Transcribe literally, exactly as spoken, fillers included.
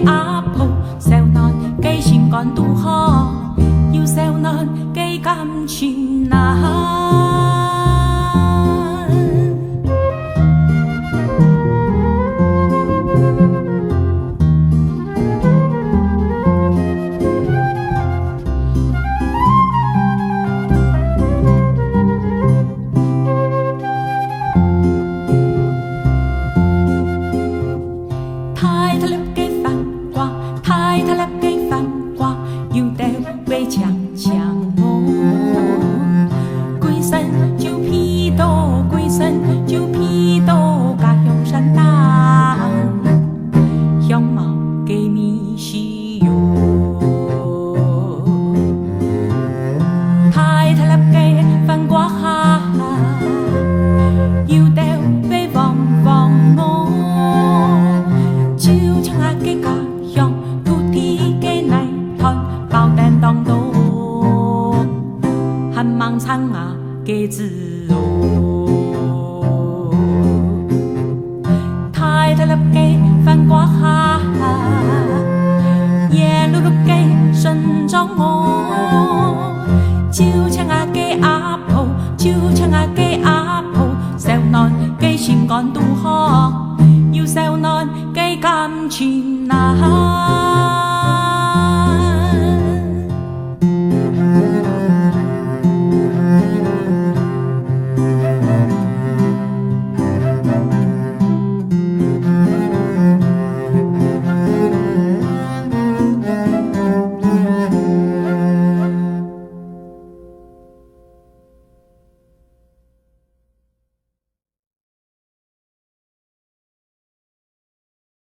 阿婆，燒暖个心肝肚好，有燒暖个感情難。大大粒个番瓜，大大粒个番瓜，有兜會青青哦。歸身就鼻到，歸身就鼻到，家鄉山頂，香茅个味緒喲。大大粒个番瓜下，有兜會黃黃哦。就像𠊎个家 鄉土地个泥團包等當多，還吂撐𠊎个子哦。大大粒个番瓜下，圓碌碌个身狀哦，就像𠊎个阿婆，就像𠊎个阿婆，燒暖个心肝肚好，有燒暖个感情難。